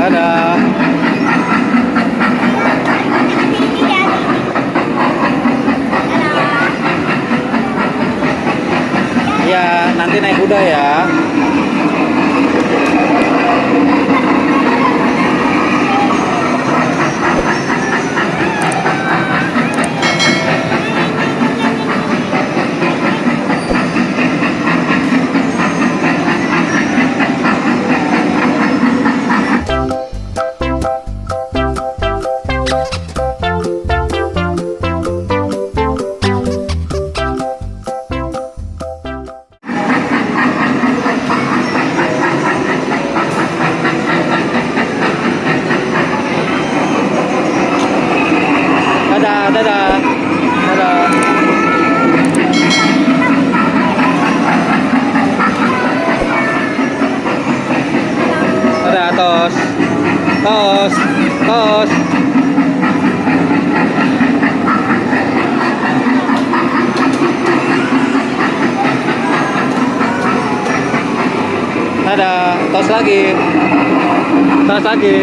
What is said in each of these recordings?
Dadah. Ya, nanti naik kuda ya. Dadah, dadah. Dadah. Dadah, tos. Tos. Tos. Dadah, tos lagi. Tos lagi.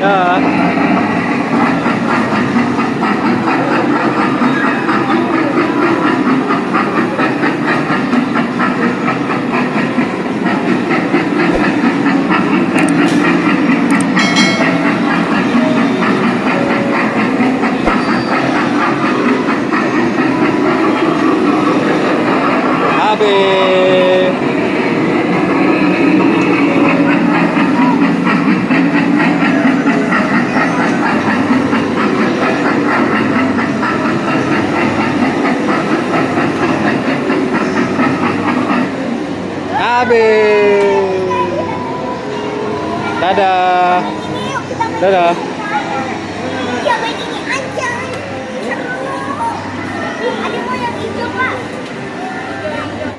Ya. Habis. Habis. Dadah. Dadah.